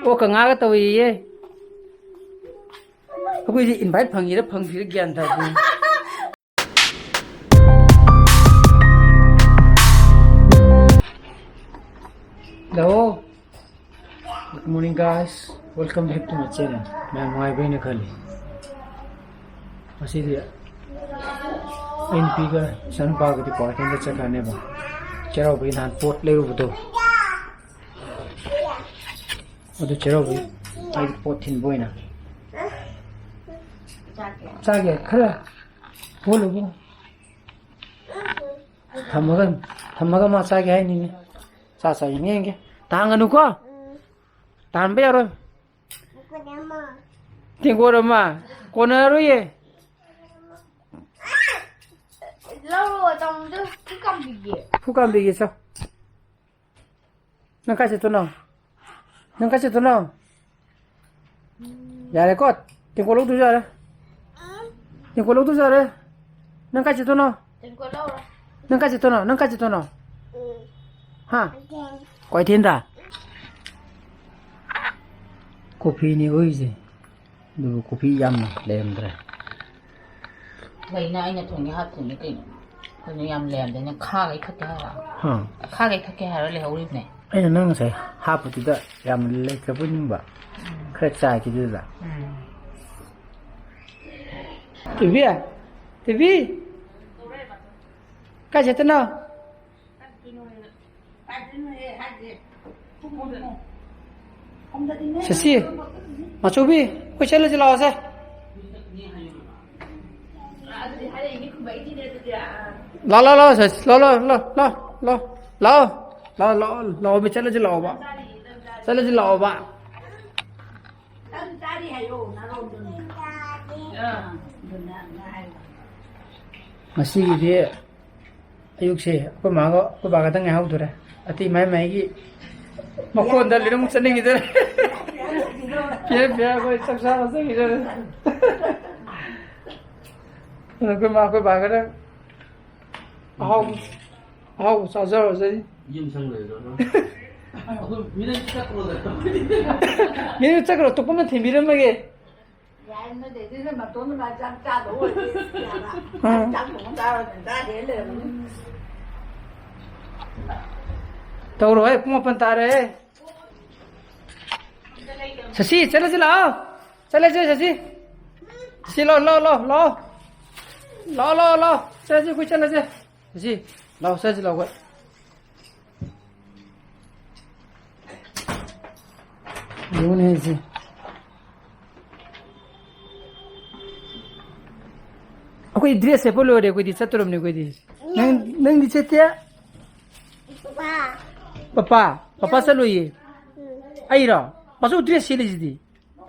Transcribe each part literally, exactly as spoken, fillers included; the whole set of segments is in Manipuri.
ꯑꯣꯛꯀ ꯉꯥꯒ ꯇꯧꯏꯌꯦ꯫ ꯑꯩꯈꯣꯏꯗꯤ invite ꯐꯪꯉꯤꯔ ꯐꯪꯗ꯭ꯔꯤꯔ ꯒ꯭ꯌꯥꯟ ꯇꯥꯗꯦ꯫ Hello. Good morning, guys. Welcome back to my channel. ꯃꯌꯥꯝ ꯅꯨꯡꯉꯥꯏꯕ꯭ꯔꯥ ꯍꯥꯏꯅ ꯈꯜꯂꯤ꯫ ꯉꯁꯤꯗꯤ ꯑꯩ ꯅꯨꯄꯤꯒ ꯏꯆꯥꯅꯨꯄꯥꯒꯗꯤ ꯀ꯭ꯋꯥꯀꯩꯊꯦꯜꯗ ꯆꯠꯈ꯭ꯔꯅꯦꯕ꯫ ꯆꯩꯔꯥꯎꯕꯒꯤ ꯅꯍꯥꯟ ꯄꯣꯠ ꯂꯩꯔꯨꯕꯗꯣ꯫ ꯑꯗꯨ ꯆꯩꯔꯥꯎꯕꯒꯤ ꯑꯩ ꯄꯣꯠ ꯊꯤꯟꯕ ꯑꯣꯏꯅ꯫ ꯆꯥꯒꯦ, ꯈꯔ ꯍꯣꯜꯂꯨꯕꯨ꯫ ꯊꯝꯃꯒ, ꯊꯝꯃꯒ ꯃꯥ ꯆꯥꯒꯦ ꯍꯥꯏꯅꯤꯅꯦ꯫ ꯆꯥ ꯆꯥ ꯌꯦꯡꯒꯦ ꯌꯦꯡꯒꯦ꯫ ꯇꯥꯍꯟꯒꯅꯨꯀꯣ꯫ ꯇꯥꯍꯟꯕ ꯌꯥꯔꯣꯏ꯫ ꯇꯦꯡꯀꯣꯠ ꯑꯃ꯫ ꯀꯣꯟꯅꯔꯣꯏꯌꯦ꯫ ꯂꯧꯔꯣ, ꯑꯆꯧꯕꯗꯣ ꯈꯨ ꯀꯥꯝꯕꯤꯒꯦ꯫ ꯈꯨ ꯀꯥꯝꯕꯤꯒꯦ, ꯆꯣ꯫ ꯅꯪ ꯀꯥꯏ ꯆꯠꯇꯣꯏꯅꯣ? ꯅꯪ ꯀꯥꯏ ꯆꯠꯇꯣꯏꯅꯣ? ꯌꯥꯔꯦꯀꯣ, ꯇꯦꯡꯀꯣꯠ ꯂꯧꯗꯣꯏꯁꯨ ꯌꯥꯔꯦ꯫ ꯇꯦꯡꯀꯣꯠ ꯂꯧꯗꯣꯏꯁꯨ ꯌꯥꯔꯦ꯫ ꯅꯪ ꯀꯥꯏ ꯆꯠꯇꯣꯏꯅꯣ? ꯇꯦꯡꯀꯣꯠ ꯂꯧꯔꯣ꯫ ꯅꯪ ꯀꯥꯏ ꯆꯠꯇꯣꯏꯅꯣ? ꯅꯪ ꯀꯥꯏ ꯆꯠꯇꯣꯏꯅꯣ? ꯍꯥ? ꯀ꯭ꯋꯥꯀꯩꯊꯦꯜꯗ? ꯀꯣꯐꯤꯅꯤ ꯑꯩꯈꯣꯏꯁꯦ꯫ ꯑꯗꯨꯕꯨ ꯀꯣꯐꯤ ꯌꯥꯝꯅ ꯂꯩꯔꯝꯗ꯭ꯔꯦ꯫ ꯀꯩꯅꯣ ꯑꯩꯅ ꯊꯣꯡꯒꯦ ꯍꯥꯞꯇꯣꯏꯅꯦ ꯀꯩꯅꯣ꯫ ꯀꯩꯅꯣ ꯌꯥꯝ ꯂꯩꯔꯝꯗꯦꯅꯦ꯫ ꯈꯥꯒꯩ ꯊꯛꯀꯦ ꯍꯥꯏꯔꯣ? ꯍꯥ꯫ ꯈꯥꯒꯩ ꯊꯛꯀꯦ ꯍꯥꯏꯔꯣ ꯂꯩꯍꯧꯔꯤꯕꯅꯦ? ꯑꯩꯅ ꯅꯪ ꯉꯁꯥꯏ ꯍꯥꯞꯄꯗꯨꯗ ꯌꯥꯝ ꯂꯩꯇ꯭ꯔꯕꯣꯏ ꯅꯤꯡꯕ꯫ ꯎꯝ꯫ ꯈꯔ ꯆꯥꯏꯈꯤꯗꯨꯗ꯫ ꯎꯝ꯫ ꯇꯤꯚꯤ? ꯇꯤꯚꯤ? ꯀꯥꯏ ꯆꯠꯇꯅꯣ? ꯁꯁꯤ, ꯃꯆꯧꯕꯤ, ꯑꯩꯈꯣꯏ ꯆꯠꯂꯁꯤ ꯂꯥꯛꯑꯣꯁꯦ꯫ ꯂꯥꯛꯑꯣ, ꯂꯥꯛꯑꯣ, ꯂꯥꯛꯑꯣ, ꯁꯁꯤ, ꯂꯥꯛꯑꯣ, ꯂꯥꯛꯑꯣ, ꯂꯥꯛꯑꯣ, ꯂꯥꯛꯑꯣ, ꯂꯥꯛꯑꯣ, ꯂꯥꯛꯑꯣ, ꯂꯥꯛꯑꯣ, ꯂꯥꯛꯑꯣ, ꯂꯥꯛꯑꯣ, ꯃꯤ ꯆꯠꯂꯁꯤ ꯂꯥꯛꯑꯣꯕ꯫ ꯆꯠꯂꯁꯤ ꯂꯥꯛꯑꯣꯕ꯫ ꯉꯁꯤꯒꯤꯗꯤ ꯑꯌꯨꯛꯁꯦ ꯑꯩꯈꯣꯏ ꯃꯥꯒ ꯑꯩꯈꯣꯏ ꯕꯥꯒꯗꯪ ꯉꯥꯏꯍꯧꯗꯣꯔꯦ꯫ ꯑꯇꯩ ꯃꯥꯏ ꯃꯥꯏꯒꯤ ꯃꯀꯣꯟꯗ ꯂꯣꯏꯅꯃꯛ ꯆꯠꯅꯈꯤꯗꯣꯔꯦ꯫ ꯄꯤꯌꯥ ꯄꯤꯌꯥ ꯑꯩꯈꯣꯏ ꯆꯥꯛ ꯆꯥꯕ ꯆꯠꯈꯤꯗꯣꯔꯦ꯫ ꯑꯗꯨꯅ ꯑꯩꯈꯣꯏ ꯃꯥ ꯑꯩꯈꯣꯏ ꯕꯥꯒꯗꯪ ꯑꯍꯥꯎꯕ, ꯑꯍꯥꯎꯕ ꯆꯥꯖꯔꯁꯦ꯫ ꯌꯨꯝ ꯁꯪ ꯂꯣꯏꯗ꯭ꯔꯣ ꯅꯪ? ꯑꯩꯈꯣꯏ ꯃꯤꯅ ꯆꯠꯈ꯭ꯔꯣꯗꯅ꯫ ꯃꯤꯅ ꯆꯠꯈ꯭ꯔꯣ, ꯇꯣꯞꯄ ꯑꯃ ꯊꯤꯟꯕꯤꯔꯝꯃꯒꯦ꯫ ꯌꯥꯏ, ꯅꯣꯏꯗꯩꯗꯤ ꯅꯣꯏ ꯃꯇꯣꯝꯗ ꯃꯥ ꯆꯥꯛ ꯆꯥꯗꯧ ꯑꯣꯏꯔꯗꯤ ꯌꯥꯕ꯫ ꯎꯝ꯫ ꯆꯥꯛ ꯊꯣꯡꯉ ꯆꯥꯔꯣ, ꯉꯟꯇꯥ ꯍꯦꯛ ꯂꯩꯔꯝꯃꯅꯤ꯫ ꯇꯧꯔꯣꯍꯦ, ꯄꯨꯡ ꯃꯥꯄꯟ ꯇꯥꯔꯦ꯫ ꯁꯁꯤ, ꯆꯠꯂꯁꯤ ꯂꯥꯛꯑꯣ꯫ ꯆꯠꯂꯁꯦ, ꯁꯁꯤ꯫ ꯁꯤ ꯂꯥꯛꯑꯣ, ꯂꯥꯛꯑꯣ, ꯂꯥꯛꯑꯣ, ꯂꯥꯛꯑꯣ꯫ ꯂꯥꯛꯑꯣ, ꯂꯥꯛꯑꯣ, ꯂꯥꯛꯑꯣ꯫ ꯆꯠꯂꯁꯤ, ꯑꯩꯈꯣꯏ ꯆꯠꯂꯁꯦ꯫ ꯁꯁꯤ, ꯂꯥꯛꯑꯣ, ꯆꯠꯂꯁꯤ ꯂꯥꯛꯑꯣ, ꯑꯩꯈꯣꯏ꯫ ꯌꯦꯡꯉꯨꯅꯦ ꯁꯤ꯫ ꯑꯩꯈꯣꯏ dress ꯁꯦꯠꯄ ꯂꯣꯏꯔꯦ, ꯑꯩꯈꯣꯏꯗꯤ ꯆꯠꯇꯣꯔꯕꯅꯦ ꯑꯩꯈꯣꯏꯗꯤ꯫ ꯅꯪ, ꯅꯪꯗꯤ ꯆꯠꯇꯦ? ꯄꯄꯥ꯫ ꯄꯄꯥ? ꯄꯄꯥ ꯆꯠꯂꯣꯏꯌꯦ꯫ ꯎꯝ꯫ ꯑꯩꯔꯣ? ꯄꯥꯁꯨ dress ꯁꯦꯠꯂꯤꯁꯤꯗꯤ꯫ ꯎꯝ꯫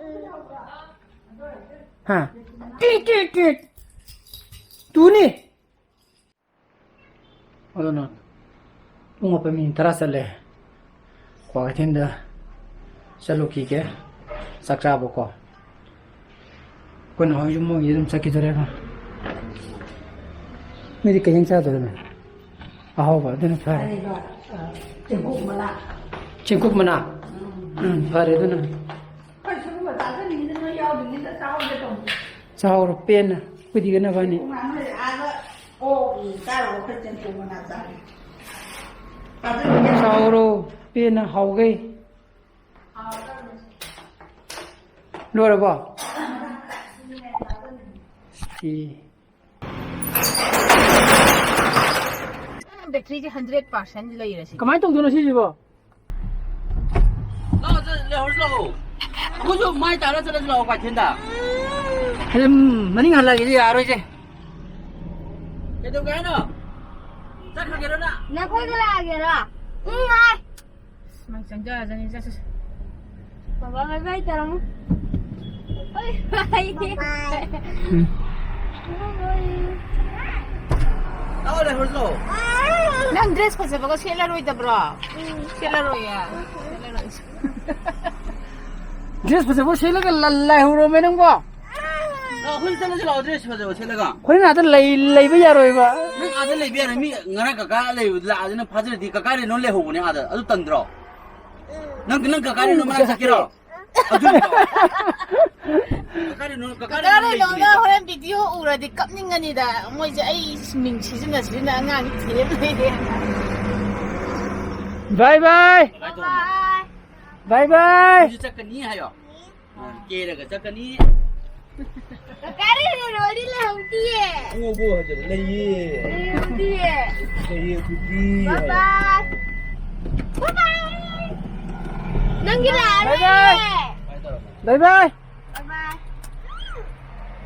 ꯍꯥ? ꯇꯤꯠ, ꯇꯤꯠ, ꯇꯤꯠ꯫ ꯇꯨꯅꯤ꯫ ꯑꯗꯨꯅ ꯄꯨꯡ ꯃꯥꯄꯟ ꯃꯤꯅꯤꯠ ꯇꯔꯥ ꯆꯠꯂꯦ꯫ ꯀ꯭ꯋꯥꯀꯩꯊꯦꯜꯗ ꯆꯠꯂꯨꯈꯤꯒꯦ꯫ ꯆꯥꯛ ꯆꯥꯕꯀꯣ꯫ ꯑꯩꯈꯣꯏꯅ ꯍꯧꯖꯤꯛ ꯃꯣꯏꯒꯤ ꯑꯗꯨꯝ ꯆꯠꯈꯤꯗꯣꯔꯦꯕ꯫ ꯅꯣꯏꯗꯤ ꯀꯩ ꯏꯟꯖꯥꯡ ꯆꯥꯗꯣꯔꯤꯅꯣ? ꯑꯍꯥꯎꯕ, ꯑꯗꯨꯅ ꯐꯔꯦ꯫ ꯑꯩꯗꯣ, ꯑ, ꯆꯦꯡꯀꯨꯞ ꯃꯅꯥ꯫ ꯆꯦꯡꯀꯨꯞ ꯃꯅꯥ? ꯎꯝ꯫ ꯎꯝ, ꯐꯔꯦ ꯑꯗꯨꯅ꯫ ꯑꯩꯈꯣꯏ ꯁꯤꯒꯨꯝꯕ ꯆꯥꯖꯅꯤꯡꯗꯦ, ꯅꯣꯏ ꯌꯥꯎꯗꯕꯅꯤꯅ ꯆꯥꯍꯧꯒꯦ ꯇꯧꯅꯤ꯫ ꯆꯥꯍꯧꯔꯣ, ꯄꯦꯟꯅ꯫ ꯑꯩꯈꯣꯏꯗꯤ ꯅꯕꯥꯅꯤ꯫ ꯆꯦꯡꯀꯨꯞ ꯃꯅꯥ ꯅꯣꯏ ꯑꯥꯗ ꯑꯣꯛ ꯆꯥꯔꯨꯔꯣ, ꯑꯩꯈꯣꯏ ꯆꯦꯡꯀꯨꯞ ꯃꯅꯥ ꯆꯥꯒꯦ꯫ ꯆꯥꯖꯅꯤꯡꯗꯦ꯫ ꯆꯥꯍꯧꯔꯣ, ꯄꯦꯟꯅ, ꯍꯥꯎꯒꯩ꯫ ꯂꯣꯏꯔꯕꯣ? ꯁꯤ꯫ ꯕꯦꯇ꯭ꯔꯤꯁꯦ ꯍꯟꯗ꯭ꯔꯦꯠ ꯄꯥꯔꯁꯦꯟ ꯂꯩꯔꯦ ꯁꯤ꯫ ꯀꯃꯥꯏꯅ ꯇꯧꯗꯣꯏꯅꯣ ꯁꯤꯁꯤꯕꯣ? ꯂꯥꯛꯑꯣ, ꯆꯠ-, ꯂꯩꯍꯧꯔꯁꯤ ꯂꯥꯛꯑꯣ꯫ ꯑꯩꯈꯣꯏꯁꯨ ꯃꯥꯏ ꯇꯥꯔ ꯆꯠꯂꯁꯤ ꯂꯥꯛꯑꯣ ꯀꯩꯊꯦꯜꯗ꯫ ꯑꯗꯨꯝ ꯃꯅꯤꯡ ꯍꯜꯂꯛꯑꯒꯦ, ꯌꯥꯔꯣꯏꯁꯦ꯫ ꯀꯩꯗꯧꯒꯦ ꯍꯥꯏꯅꯣ? ꯆꯠꯈ꯭ꯔꯒꯦꯔꯣ ꯅꯪ? ꯅꯈꯣꯏꯒ ꯂꯥꯛꯑꯒꯦꯔꯣ? ꯎꯝ, ꯍꯥꯏ꯫ ꯃꯥꯏ ꯆꯪꯖꯔꯖꯅꯤ, ꯆꯠꯁꯤ꯫ ꯕꯕꯥ, ꯕꯥꯏ ꯕꯥꯏ ꯇꯧꯔꯝꯃꯨ꯫ ꯕꯥꯏ ꯕꯥꯏ꯫ ꯎꯝ꯫ ꯕꯥꯏ ꯕꯥꯏ꯫ ꯂꯥꯛꯑꯣ, ꯂꯩꯍꯧꯔꯁꯤ ꯂꯥꯛꯑꯣ꯫ ꯅꯪ ꯗ꯭ꯔꯦꯁ ꯐꯖꯕꯒ ꯁꯦꯠꯂꯔꯣꯏꯗꯕ꯭ꯔꯣ? ꯎꯝ꯫ ꯁꯦꯠꯂꯔꯣꯏꯌꯦ꯫ ꯁꯦꯠꯂꯔꯣꯏ꯫ ꯗ꯭ꯔꯦꯁ ꯐꯖꯕ ꯁꯦꯠꯂꯒ ꯂ-, ꯂꯩꯍꯧꯔꯣꯃꯦ ꯅꯪꯕꯣ꯫ ꯂꯥꯛꯑꯣ, ꯑꯩꯈꯣꯏ ꯆꯠꯂꯁꯤ ꯂꯥꯛꯑꯣ, ꯗ꯭ꯔꯦꯁ ꯐꯖꯕ ꯁꯦꯠꯂꯒ꯫ ꯍꯣꯔꯦꯟ ꯑꯥꯗ ꯂꯩ-, ꯂꯩꯕ ꯌꯥꯔꯣꯏꯕ꯫ ꯅꯪ ꯑꯥꯗ ꯂꯩꯕ ꯌꯥꯔꯣꯏ꯫ ꯃꯤ ꯉꯔꯥꯡ ꯀꯀꯥ ꯂꯩꯕꯗꯨꯗ ꯑꯥꯗꯅ ꯐꯥꯖꯤꯜꯂꯗꯤ ꯀꯀꯥ ꯔꯦꯅꯣ ꯂꯩꯍꯧꯕꯅꯦ ꯑꯥꯗ꯫ ꯑꯗꯨ ꯇꯟꯗ꯭ꯔꯣ? ꯅꯪ, ꯅꯪ ꯀꯀꯥ ꯔꯦꯅꯨ ꯃꯅꯥꯛ ꯆꯠꯀꯦꯔꯣ? ꯑꯗꯨꯅꯤꯀꯣ꯫ ꯀꯀꯥ ꯔꯦꯅꯨ, ꯀꯀꯥ ꯀꯀꯥ ꯔꯦꯅꯨ ꯔꯦꯅꯨꯅ ꯂꯩꯇ꯭ꯔꯤꯅꯦ꯫ ꯍꯣꯔꯦꯟ ꯚꯤꯗꯤꯑꯣ ꯎꯔꯗꯤ ꯀꯞꯅꯤꯡꯒꯅꯤꯗ꯫ ꯃꯣꯏꯁꯦ ꯑꯩ ꯃꯤꯡ ꯁꯤꯖꯤꯟꯅ ꯁꯤꯖꯤꯟꯅ ꯑꯉꯥꯡꯁꯤ ꯊꯦꯝ ꯂꯩꯔꯦ꯫ ꯕꯥꯏ ꯕꯥꯏ꯫ ꯕꯥꯏ ꯕꯥꯏ꯫ ꯕꯥꯏ ꯕꯥꯏ꯫ ꯑꯩꯁꯨ ꯆꯠꯀꯅꯤ ꯍꯥꯏꯌꯣ꯫ ꯀꯦꯔꯒ ꯆꯠꯀꯅꯤ꯫ ꯀꯀꯥ ꯔꯦꯅꯨ ꯔꯣꯜꯗꯤ ꯂꯩꯍꯧꯗꯤꯌꯦ꯫ ꯈꯣꯡꯎꯞꯄꯨ ꯍꯥꯏꯖꯜꯂ ꯂꯩꯌꯦ꯫ ꯂꯩꯍꯧꯗꯤꯌꯦ꯫ ꯂꯩꯌꯦ ꯑꯗꯨꯗꯤ꯫ ꯕꯥꯏ ꯕꯥꯏ꯫ ꯕꯥꯏ ꯕꯥꯏ꯫ ꯅꯪꯒꯤ ꯂꯥꯛꯑꯔꯣꯏꯌꯦ꯫ ꯕꯥꯏ ꯕꯥꯏ꯫ ꯕꯥꯏ ꯕꯥꯏ꯫ ꯕꯥꯏ ꯕꯥꯏ꯫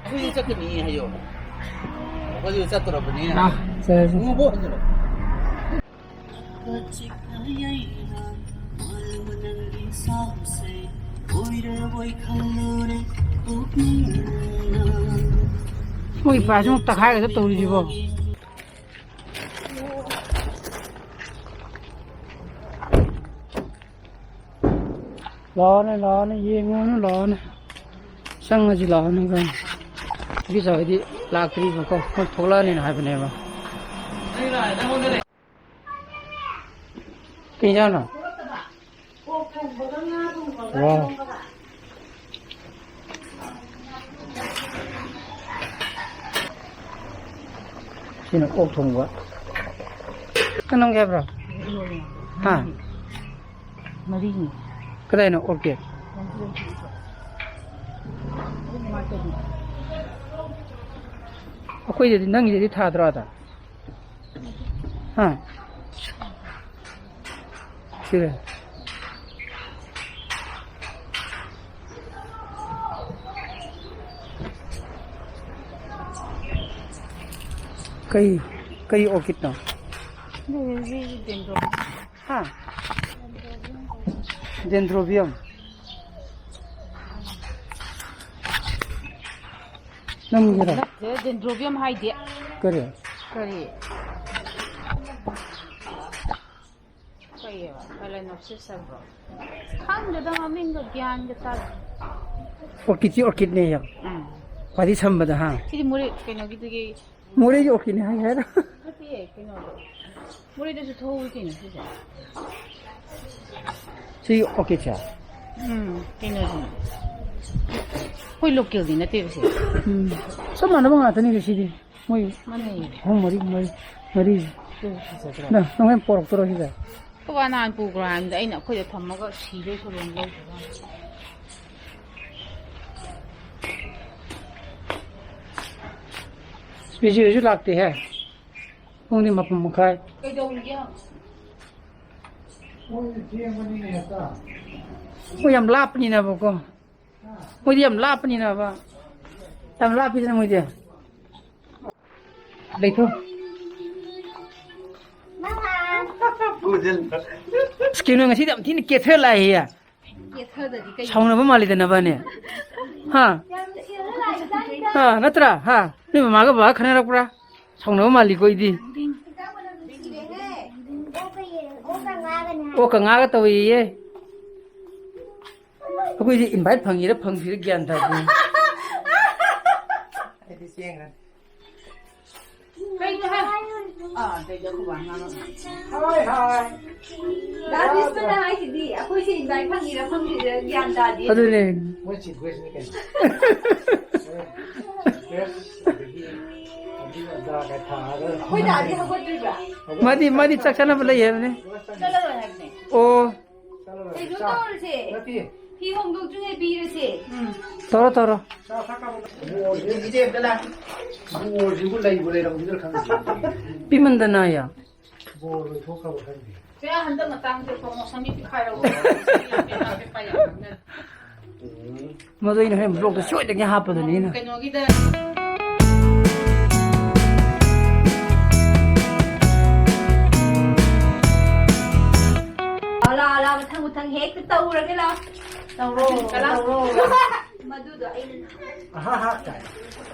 ꯑꯩꯈꯣꯏꯁꯨ ꯆꯠꯀꯅꯤ ꯍꯥꯏꯌꯣ꯫ ꯑꯩꯈꯣꯏꯁꯨ ꯆꯠꯇꯣꯔꯕꯅꯤ꯫ ꯑꯥ, ꯁꯦ, ꯁꯦ꯫ ꯈꯣꯡꯎꯞꯄꯨ ꯍꯥꯏꯖꯜꯂꯣ꯫ ꯃꯣꯏ ꯄꯥꯏꯁꯤꯃꯨꯛ ꯇꯛꯈꯥꯏꯒꯗ꯭ꯔꯥ ꯇꯧꯔꯤꯁꯤꯕꯣ? ꯂꯥꯛꯑꯣꯅꯦ, ꯂꯥꯛꯑꯣꯅꯦ, ꯌꯦꯡꯉꯨꯅꯦ, ꯂꯥꯛꯑꯣꯅꯦ꯫ ꯆꯪꯉꯁꯤ ꯂꯥꯛꯑꯣꯅꯦ, ꯀꯩꯅꯣ꯫ ꯅꯨꯄꯤ ꯆꯥꯎꯕꯤꯗꯤ ꯂꯥꯛꯇ꯭ꯔꯤꯕꯀꯣ, ꯃꯣꯏ ꯊꯣꯛꯂꯛꯑꯅꯤꯅ ꯍꯥꯏꯕꯅꯦꯕ꯫ ꯀꯩ ꯏꯟꯖꯥꯡꯅꯣ? ꯋꯥ꯫ ꯁꯤꯅ ꯑꯣꯛ ꯊꯣꯡꯕ꯫ ꯀꯩꯅꯣꯝꯒꯤ ꯍꯥꯏꯕ꯭ꯔꯣ? ꯍꯥ? ꯃꯔꯤꯅꯤ꯫ ꯀꯗꯥꯏꯅꯣ ꯑꯣꯛꯀꯦ? ꯑꯩꯈꯣꯏꯗꯗꯤ, ꯅꯪꯒꯤꯗꯗꯤ ꯊꯥꯗ꯭ꯔꯣ ꯑꯗ? ꯍꯥ? ꯁꯤꯔꯦ꯫ ꯀꯩ, ꯀꯩ ꯑꯣꯔꯀꯤꯗꯅꯣ? ꯍꯥ? Dendrobium꯫ ꯅꯪꯒꯤꯔꯣ? ꯅꯠꯇꯦ, dendrobium ꯍꯥꯏꯗꯦ꯫ ꯀꯔꯤ? ꯀꯔꯤ? ꯀꯩꯑꯕ? Phalaenopsis ꯍꯥꯏꯕ꯭ꯔꯣ? ꯈꯪꯗꯦꯗ, ꯃꯃꯤꯡꯒ ꯒ꯭ꯌꯥꯟꯒ ꯇꯥꯗꯦ꯫ ꯑꯣꯔꯀꯤꯗꯁꯤ ꯑꯣꯔꯀꯤꯗꯅꯦ ꯌꯥꯝ꯫ ꯎꯝ꯫ ꯈ꯭ꯋꯥꯏꯗꯒꯤ ꯁꯝꯕꯗ, ꯍꯥ? ꯁꯤꯗꯤ ꯃꯣꯔꯦ ꯀꯩꯅꯣꯒꯤꯗꯨꯒꯤ ꯃꯣꯔꯦꯒꯤ ꯑꯣꯔꯀꯤꯗꯅꯦ ꯍꯥꯏ ꯍꯥꯏꯔꯣ? ꯅꯠꯇꯦ, ꯀꯩꯅꯣꯗꯣ꯫ ꯃꯣꯔꯦꯗꯁꯨ ꯊꯣꯛꯍꯧꯋꯤ ꯀꯩꯅꯣ ꯁꯤꯁꯦ꯫ ꯁꯤ ꯑꯣꯔꯀꯤꯗꯁꯦ? ꯎꯝ, ꯀꯩꯅꯣꯁꯤꯅ꯫ ꯑꯩꯈꯣꯏ ꯂꯣꯀꯦꯜꯗꯤ ꯅꯠꯇꯦꯕ ꯁꯤ꯫ ꯎꯝ꯫ ꯆꯞ ꯃꯥꯟꯅꯕ ꯉꯥꯛꯇꯅꯤꯗ ꯁꯤꯗꯤ꯫ ꯃꯣꯏ ꯃꯥꯟꯅꯩꯌꯦ꯫ ꯑꯍꯨꯝ, ꯃꯔꯤ, ꯃꯔꯤ, ꯃꯔꯤ꯫ ꯁꯤ ꯐꯖꯗ꯭ꯔꯣ? ꯅꯪ, ꯅꯪ ꯍꯣꯔꯦꯟ ꯄꯣꯔꯛꯇꯣꯏꯔꯣ ꯁꯤꯗ? ꯑꯩꯈꯣꯏ ꯕꯥ ꯅꯍꯥꯟ ꯄꯨꯈ꯭ꯔꯣ ꯍꯥꯏꯕꯗ ꯑꯩꯅ ꯑꯩꯈꯣꯏꯗ ꯊꯝꯃꯒ ꯁꯤꯗꯣꯏ ꯁꯔꯨꯛ ꯂꯧꯗ꯭ꯔꯣ? ꯕꯤꯖꯤꯁꯨ ꯂꯥꯛꯇꯦꯍꯦ꯫ ꯄꯨꯡꯗꯤ ꯃꯥꯄꯟ ꯃꯈꯥꯏ꯫ ꯀꯩꯗꯧꯔꯤꯒꯦ? ꯃꯣꯏꯗꯤ ꯊꯦꯡꯕꯅꯤꯅꯦ ꯍꯦꯛꯇ꯫ ꯃꯣꯏ ꯌꯥꯝ ꯂꯥꯞꯄꯅꯤꯅꯕꯀꯣ꯫ ꯃꯣꯏꯗꯤ ꯌꯥꯝ ꯂꯥꯞꯄꯅꯤꯅꯕ꯫ ꯌꯥꯝ ꯂꯥꯞꯄꯤꯗꯅ ꯃꯣꯏꯗꯤ꯫ ꯂꯩꯊꯣꯛ꯫ ꯑꯁ, ꯀꯩꯅꯣ ꯉꯁꯤꯗꯤ ꯌꯥꯝ ꯊꯤꯅ ꯀꯦꯊꯔ ꯂꯥꯛꯏꯍꯦ꯫ ꯀꯦꯊꯗꯗꯤ ꯀꯩ? ꯁꯥꯎꯅꯕ ꯃꯥꯜꯂꯤꯗ ꯅꯕꯥꯅꯤ꯫ ꯍꯥ? ꯌꯥꯝ ꯀꯦꯊꯔ ꯂꯥꯛꯏꯖꯥꯠꯅꯤꯗ꯫ ꯍꯥ, ꯅꯠꯇ꯭ꯔꯥ? ꯍꯥ? ꯅꯣꯏ ꯃꯃꯥꯒ ꯕꯕꯥꯒ ꯈꯟꯅꯔꯛꯄ꯭ꯔꯥ? ꯁꯥꯎꯅꯕ ꯃꯥꯜꯂꯤꯀꯣ ꯑꯩꯗꯤ꯫ ꯑꯣꯛꯀ ꯉꯥꯒꯅꯤ ꯍꯥꯏ꯫ ꯑꯣꯛꯀ ꯉꯥꯒ ꯇꯧꯏꯌꯦ꯫ ꯑꯩꯈꯣꯏꯗꯤ invite ꯐꯪꯉꯤꯔꯥ ꯐꯪꯗ꯭ꯔꯤꯔꯥ ꯒ꯭ꯌꯥꯟ ꯇꯥꯗꯦ꯫ ꯑꯩꯗꯤ ꯆꯦꯟꯈ꯭ꯔꯅꯤ꯫ ꯀꯩꯅꯣ ꯍꯥꯏ? ꯑꯥ, ꯑꯗꯩꯗꯤ ꯑꯩꯈꯣꯏ ꯕꯥ ꯉꯥꯡꯉꯛꯑꯦ꯫ ꯍꯣꯏ, ꯍꯣꯏ꯫ ꯗꯥ ꯕꯤꯁꯅꯨꯅ ꯍꯥꯏꯁꯤꯗꯤ ꯑꯩꯈꯣꯏꯁꯦ invite ꯐꯪꯉꯤꯔꯥ ꯐꯪꯗ꯭ꯔꯤꯔꯥ ꯒ꯭ꯌꯥꯟ ꯇꯥꯗꯦ꯫ ꯑꯗꯨꯅꯦ꯫ ꯃꯣꯏ chief guestꯅꯤ ꯀꯩꯅꯣ꯫ Guest ꯑꯗꯒꯤ ꯑꯗꯨ ꯑꯗꯥ ꯀꯥꯏ ꯊꯥꯔꯒ ꯑꯩꯈꯣꯏ ꯗꯥꯗꯤ ꯍꯧꯒꯠꯇ꯭ꯔꯤꯕ꯭ꯔꯥ? ꯃꯥꯗꯤ, ꯃꯥꯗꯤ ꯆꯥꯛ ꯆꯥꯅꯕ ꯂꯩ ꯍꯥꯏꯕꯅꯦ꯫ ꯆꯠꯂꯔꯣꯏ ꯍꯥꯏꯕꯅꯦ꯫ ꯑꯣ꯫ ꯀꯩꯅꯣ ꯇꯧꯔꯁꯦ꯫ ꯐꯤ ꯍꯣꯡꯗꯣꯛꯇ꯭ꯔꯤꯉꯩ ꯄꯤꯔꯁꯦ꯫ ꯇꯧꯔꯣ, ꯇꯧꯔꯣ꯫ ꯕꯣꯜꯁꯤꯕꯨ ꯂꯩꯕꯨ ꯂꯩꯔꯝꯈꯤꯗ꯭ꯔꯥ ꯈꯪꯗꯦ꯫ ꯄꯤꯃꯟꯗꯅ ꯌꯥ꯫ ꯕꯣꯜ ꯂꯣꯏꯊꯣꯛꯈ꯭ꯔꯕ ꯈꯪꯗꯦ꯫ ꯆꯦ, ꯍꯟꯗꯛ ꯃꯇꯥꯡꯁꯦ promotionꯒꯤ ꯄꯤꯈꯥꯏꯔꯛꯑꯣ꯫ ꯃꯗꯨ ꯑꯩꯅ ꯍꯣꯔꯦꯟ vlogꯇ ꯁꯣꯏꯗꯅ ꯍꯥꯞꯄꯗꯨꯅꯤ ꯑꯩꯅ꯫ ꯀꯩꯅꯣꯒꯤꯗ꯫ ꯑꯂꯥ, ꯑꯂꯥ, ꯃꯊꯪ, ꯃꯊꯪ ꯍꯦꯛꯇ ꯇꯧꯔꯒꯦ ꯂꯥꯎ꯫ ꯇꯧꯔꯣ, ꯀꯅꯥ? ꯇꯧꯔꯣ꯫ ꯃꯗꯨꯗꯣ ꯑꯩꯅ ꯑꯍꯥ ꯍꯥ ꯀꯥꯏ꯫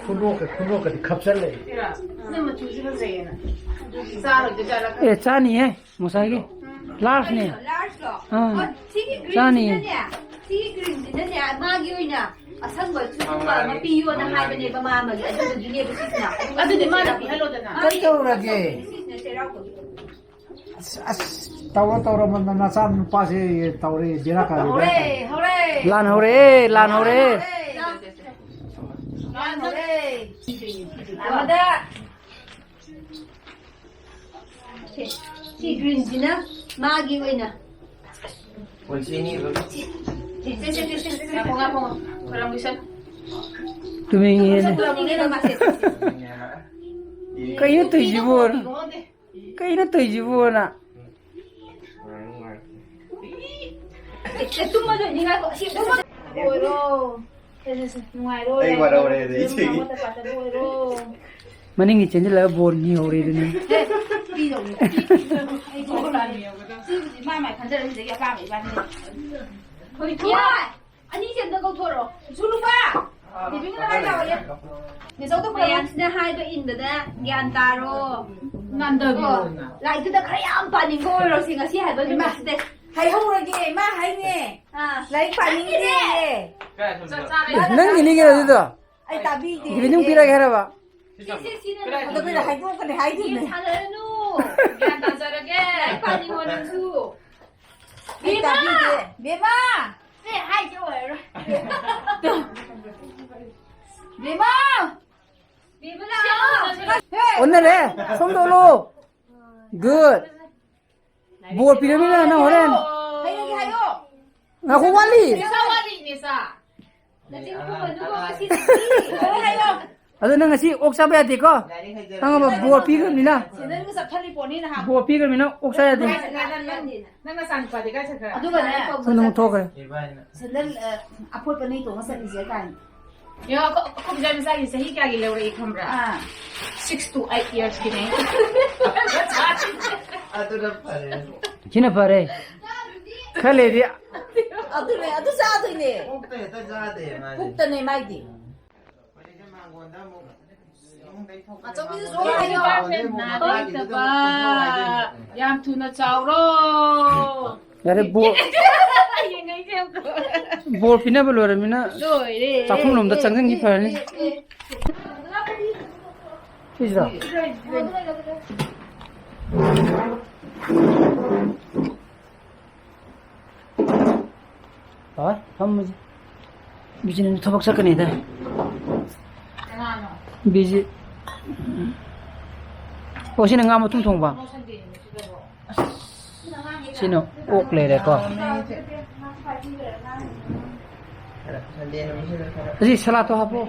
ꯈꯨꯅꯣꯛꯀ-, ꯈꯨꯅꯣꯛꯀꯗꯤ ꯈꯞꯆꯜꯂꯦ꯫ ꯁꯤꯔ? ꯅꯪ ꯃꯆꯨꯁꯤ ꯐꯖꯩꯌꯦꯅ꯫ ꯆꯥꯔꯣꯏꯗꯣꯏ ꯖꯥꯠꯂ ꯈꯪꯗꯦ꯫ ꯑꯦ, ꯆꯥꯅꯤꯍꯦ, ꯉꯁꯥꯏꯒꯤ꯫ ꯎꯝ꯫ Largeꯅꯦ꯫ ꯀꯩꯅꯣ, largeꯂꯣ? ꯑꯥ꯫ ꯑꯣ, ꯁꯤꯒꯤ ꯆꯥꯅꯤꯌꯦ꯫ Greenꯁꯤꯅꯅꯦ, ꯁꯤꯒꯤ greenꯁꯤꯅꯅꯦ, ꯃꯥꯒꯤ ꯑꯣꯏꯅ ꯑꯁꯪꯕ ꯁꯤꯒꯨꯝꯕ ꯑꯃ ꯄꯤꯌꯣꯅ ꯍꯥꯏꯕꯅꯦꯕ ꯃꯥ ꯑꯃꯒꯤ, ꯑꯗꯨꯗꯨꯒꯤꯅꯦꯕ ꯁꯤꯁꯤꯅ꯫ ꯑꯗꯨꯗꯤ ꯃꯥꯅ ꯄꯤꯍꯜꯂꯣꯗꯅ꯫ ꯃꯥꯒꯤ ꯀꯩꯗꯧꯔꯒꯦ? ꯁꯤꯁꯤꯅ ꯆꯩꯔꯥꯎꯕꯒꯤ꯫ ꯑꯁ, ꯑꯁ, ꯇꯧꯔ ꯇꯧꯔ ꯃ-, ꯅꯆꯥ ꯅꯨꯄꯥꯁꯦ ꯇꯧꯔꯦ, ꯕꯦꯔꯥ ꯀꯥꯔꯦ, ꯕꯦꯔꯥ ꯍꯧꯔꯦ, ꯀꯥꯔꯦ꯫ ꯍꯧꯔꯦ꯫ ꯂꯥꯟ ꯍꯧꯔꯦ, ꯂꯥꯟ ꯍꯧꯔꯦ꯫ ꯂꯥꯟ ꯍꯧꯔꯦ꯫ ꯑꯃꯗ꯫ ꯁꯤ, ꯁꯤ ꯒ꯭ꯔꯤꯟꯁꯤꯅ ꯃꯥꯒꯤ ꯑꯣꯏꯅ꯫ ꯄꯨꯟꯁꯤꯅꯤ ꯑꯗꯨꯝ꯫ ꯁꯤ, ꯁꯤ, ꯁꯤ, ꯁꯤ, ꯁꯤ, ꯁꯤ꯫ ꯉꯥꯏꯈꯣ, ꯉꯥꯏꯈꯣ, ꯉꯥꯏꯈꯣ꯫ ꯈꯣꯏꯔꯝꯒꯤꯁꯟ꯫ ꯇꯨꯝꯅꯤꯡꯉꯦꯅꯦ꯫ ꯈꯣꯏꯔꯝꯒꯤꯁꯟ ꯃꯥꯁꯦ꯫ ꯀꯩꯅꯣ ꯇꯧꯔꯤꯁꯤꯕꯣꯅ? ꯀꯩꯅꯣ ꯇꯧꯔꯤꯁꯤꯕꯣꯅ? ꯑꯦ, ꯇꯨꯝꯃꯗꯣꯏꯅꯤ, ꯉꯥꯏꯈꯣ, ꯑꯁꯤ ꯇꯨꯝꯃ-, ꯑꯣꯏꯔꯣ꯫ ꯁꯦ, ꯁꯦ, ꯁꯦ, ꯅꯨꯡꯉꯥꯏꯔꯣ, ꯑꯩ ꯌꯥꯏꯔꯣ, ꯋꯥꯔꯧꯔꯦ, ꯑꯗꯩ ꯌꯨꯝ ꯏꯆꯦꯒꯤ꯫ ꯑꯃꯣꯠ ꯑꯀꯥꯏ ꯇꯧꯕ ꯑꯣꯏꯔꯣ꯫ ꯃꯅꯤꯡꯒꯤ ꯆꯦꯟꯁꯤꯜꯂꯒ ꯕꯣꯔ ꯅꯤꯍꯧꯔꯦ ꯑꯗꯨꯅꯤ꯫ ꯑꯦ, ꯄꯤꯗꯧꯅꯤ꯫ ꯑꯩ ꯕꯣꯔ ꯂꯥꯛꯑꯅꯤ꯫ ꯁꯤꯕꯨꯗꯤ ꯃꯥ ꯃꯥꯏ ꯈꯟꯖꯔꯅꯤ, ꯁꯤꯗꯒꯤ ꯑꯄꯥꯝꯕ ꯏꯕꯥꯅꯤ꯫ ꯍꯣꯏ, ꯑꯅꯤꯁꯦ ꯑꯝꯇ ꯀꯧꯊꯣꯔꯛꯑꯣ꯫ ꯁꯨ ꯅꯨꯄꯥ! ꯗꯦꯕꯤꯡꯅ ꯍꯥꯏ ꯂꯥꯛꯑꯣꯅꯦ꯫ ꯅꯦꯆꯧꯗ ꯃꯌꯥꯝꯁꯤꯅ ꯍꯥꯏꯕ ꯏꯟꯗꯅ ꯒ꯭ꯌꯥꯟ ꯇꯥꯔꯣ꯫ ꯅꯥꯟꯗꯕꯤꯔꯣ꯫ ꯀꯣ, ꯂꯥꯏꯔꯤꯛꯇꯨꯗ ꯈꯔ ꯌꯥꯝ ꯄꯥꯅꯤꯡꯕ ꯑꯣꯏꯔꯣ ꯁꯤ ꯉꯁꯤ ꯍꯥꯏꯕ ꯏꯃꯥ, ꯅꯨꯃꯤꯠꯁꯤꯗ꯫ ꯍꯥꯏꯍꯧꯔꯒꯦ, ꯃꯥ ꯍꯥꯏꯅꯦ꯫ ꯑꯥ꯫ ꯂꯥꯏꯔꯤꯛ ꯄꯥꯅꯤꯡꯗꯦꯌꯦ꯫ ꯆꯥꯛ ꯆꯥꯔꯦ꯫ ꯅꯪꯒꯤꯅꯤ ꯀꯩꯅꯣ ꯑꯗꯨꯗꯣ? ꯑꯩ ꯇꯥꯕꯤꯗꯦ꯫ ꯗꯦꯕꯤꯡ ꯄꯤꯔꯒꯦ ꯍꯥꯏꯔꯕ? ꯁꯤ, ꯁꯤ, ꯁꯤꯅ ꯑꯗꯣ ꯑꯩꯈꯣꯏꯅ ꯍꯥꯏꯗꯣꯛꯀꯅꯤ ꯍꯥꯏꯗꯣꯏꯅꯦ꯫ ꯁꯥꯟꯅꯔꯅꯨ꯫ ꯒ꯭ꯌꯥꯟ ꯇꯥꯖꯔꯒꯦ꯫ ꯂꯥꯏꯔꯤꯛ ꯄꯥꯅꯤꯡꯉꯣ ꯅꯪꯁꯨ꯫ ꯑꯩ ꯕꯦꯝꯃ! ꯇꯥꯕꯤꯗꯦ꯫ ꯕꯦꯝꯃ! ꯁꯦ, ꯍꯥꯏꯁꯦ ꯑꯣꯏꯔꯔꯣꯏ꯫ ꯕꯦꯝꯃ! ꯕꯦꯝꯃ ꯂꯥꯛꯑꯣ꯫ ꯍꯦ! ꯑꯣꯟꯅꯔꯦ꯫ ꯁꯣꯝꯗ ꯑꯣꯜꯂꯣ꯫ Good꯫ ꯕꯣꯔ ꯄꯤꯔꯃꯤꯅ ꯅꯪ ꯍꯣꯔꯦꯟ꯫ ꯍꯥꯏꯔꯒꯦ ꯍꯥꯏꯌꯣ꯫ ꯉꯥꯏꯈꯣ, ꯋꯥꯠꯂꯤ꯫ ꯅꯦꯆꯥ ꯋꯥꯠꯂꯤ, ꯅꯦꯆꯥ꯫ ꯅꯆꯤꯟ ꯈꯨꯝꯕꯗꯨꯕꯨ ꯉꯁꯤ ꯍꯥꯏꯌꯣ꯫ ꯑꯗꯣ ꯅꯪ ꯉꯁꯤ ꯑꯣꯛ ꯆꯥꯕ ꯌꯥꯗꯦꯀꯣ? ꯈꯪꯉꯕ? ꯕꯣꯔ ꯄꯤꯈ꯭ꯔꯕꯅꯤꯅ꯫ ꯁꯦꯟꯗꯜꯒ ꯆꯞꯊꯠꯂꯤ ꯄꯣꯠꯅꯤ ꯅꯍꯥꯟ꯫ ꯕꯣꯔ ꯄꯤꯈ꯭ꯔꯕꯅꯤꯅ ꯑꯣꯛ ꯆꯥ ꯌꯥꯗꯦ꯫ ꯅꯪ ꯅꯆꯥꯅꯨꯄꯥꯗꯤ ꯀꯥꯏ ꯆꯠꯈ꯭ꯔꯦ? ꯑꯗꯨꯒꯅꯦ꯫ ꯁꯣꯝꯗ ꯑꯃꯨꯛ ꯊꯣꯛꯈ꯭ꯔꯦ꯫ ꯁꯦꯟꯗꯜ, ꯑ, ꯑꯐꯣꯠꯄ ꯅꯣꯏ ꯇꯣꯡꯉ ꯆꯠꯂꯤꯁꯦ ꯀꯥꯏꯅ꯫ ꯌꯦꯡꯉꯣ, ꯑꯩꯈꯣꯏ, ꯑꯩꯈꯣꯏ ꯃꯆꯥ ꯃꯆꯥꯒꯤ ꯆꯍꯤ ꯀꯌꯥꯒꯤ ꯂꯧꯔꯛꯏ ꯈꯪꯕ꯭ꯔꯥ? ꯑꯥ꯫ Six to eight years ꯀꯤꯅꯦ꯫ ꯑꯗꯨꯅ ꯐꯔꯦ꯫ ꯁꯤꯅ ꯐꯔꯦ꯫ ꯈꯔ ꯂꯩꯔꯗꯤ꯫ ꯑꯗꯨꯅꯦ, ꯑꯗꯨ ꯆꯥꯗꯣꯏꯅꯦ꯫ ꯄꯨꯛꯇ ꯍꯦꯛꯇ ꯆꯥꯗꯦ ꯃꯥꯗꯤ꯫ ꯄꯨꯛꯇꯅꯦ ꯃꯥꯏꯗꯤ꯫ ꯍꯧꯖꯤꯛꯁꯦ ꯃꯥꯡꯒꯣꯟꯗ ꯑꯃꯨꯛ ꯏꯃꯨꯡꯗꯩ ꯊꯣꯛꯄꯗ ꯑꯆꯧꯕꯤꯗꯨꯁꯨ ꯃꯥꯡꯒꯣꯟꯗ ꯍꯥꯏꯌꯣ꯫ ꯑꯃꯨꯛ ꯃꯥꯡꯒꯣꯟꯗ ꯑꯃꯨꯛ ꯅꯥꯗ ꯃꯥꯒꯤꯗꯨꯗ ꯂꯩꯇꯕ꯫ ꯑꯃꯨꯛ ꯇꯨꯝꯊꯣꯛꯑꯣ ꯍꯥꯏꯗꯣꯏꯅꯦ꯫ ꯌꯥꯝ ꯊꯨꯅ ꯆꯥꯎꯔꯣ꯫ ꯌꯥꯔꯦ, ꯕꯣ-, ꯌꯦꯡꯉꯛꯏꯁꯦ ꯑꯝꯇ꯫ ꯕꯣꯔ ꯄꯤꯅꯕ ꯂꯣꯏꯔꯃꯤꯅ ꯂꯣꯏꯔꯦ꯫ ꯆꯥꯛꯈꯨꯝꯂꯣꯝꯗ ꯆꯪꯁꯤꯟꯈꯤ ꯐꯔꯅꯤ꯫ ꯑꯦ, ꯑꯦ, ꯑꯦ꯫ ꯁꯤꯁꯤꯔꯣ? ꯁꯤꯗ ꯂꯩ, ꯁꯤꯗ ꯂꯩ꯫ ꯍꯣꯏ, ꯐꯝꯃꯁꯤ꯫ ꯕꯤꯖꯤꯅ ꯊꯕꯛ ꯆꯠꯀꯅꯤꯗ꯫ ꯕꯤꯖꯤ꯫ ꯑꯣ, ꯁꯤꯅ ꯉꯥ ꯃꯊꯨꯝ ꯊꯣꯡꯕ꯫ ꯁꯤꯅ ꯑꯣꯛ ꯂꯩꯔꯦꯀꯣ꯫ ꯑꯁꯤ ꯁꯂꯥꯠꯇꯣ ꯍꯥꯞꯄꯣ꯫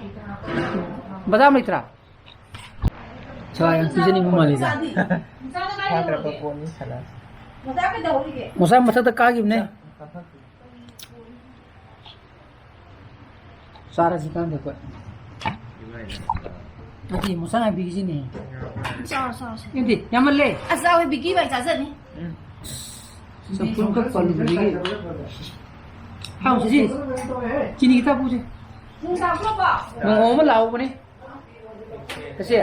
ꯕꯗꯥꯝ ꯂꯩꯇ꯭ꯔꯥ? ꯁꯂꯥꯠ ꯌꯥꯝ ꯄꯤꯖꯅꯤꯡꯕ ꯃꯥꯜꯂꯤꯗ꯫ ꯐꯥꯈ꯭ꯔꯕ ꯄꯣꯠꯅꯤ ꯁꯂꯥꯠ꯫ ꯉꯁꯥꯏ ꯃꯊꯛꯇ ꯀꯥꯈꯤꯕꯅꯦ꯫ ꯆꯥꯔꯁꯤ ꯀꯥꯟꯗ ꯑꯩꯈꯣꯏ꯫ ꯅꯠꯇꯦ, ꯃꯁꯥ ꯉꯥꯏꯕꯤꯒꯤꯁꯤꯅꯦ꯫ ꯆꯥꯔꯣ, ꯆꯥꯔꯣ, ꯆꯥꯔꯣ꯫ ꯅꯠꯇꯦ, ꯌꯥꯝꯃꯜꯂꯦ꯫ ꯑꯁ, ꯆꯥꯎꯋꯦ, ꯕꯤꯀꯤ ꯏꯕꯥꯅꯤ ꯆꯥꯖꯅꯤ꯫ ꯆꯝꯐꯨꯠ ꯑꯃꯈꯛ ꯄꯜꯂꯨꯕꯗꯒꯤ꯫ ꯍꯥꯎ, ꯁꯤꯁꯤ꯫ ꯆꯤꯅꯤ ꯈꯤꯇ ꯍꯥꯞꯄꯨꯁꯦ꯫ ꯅꯣꯡ ꯑꯃ ꯂꯥꯛꯍꯧꯕꯅꯦ꯫ ꯆꯦꯆꯦ,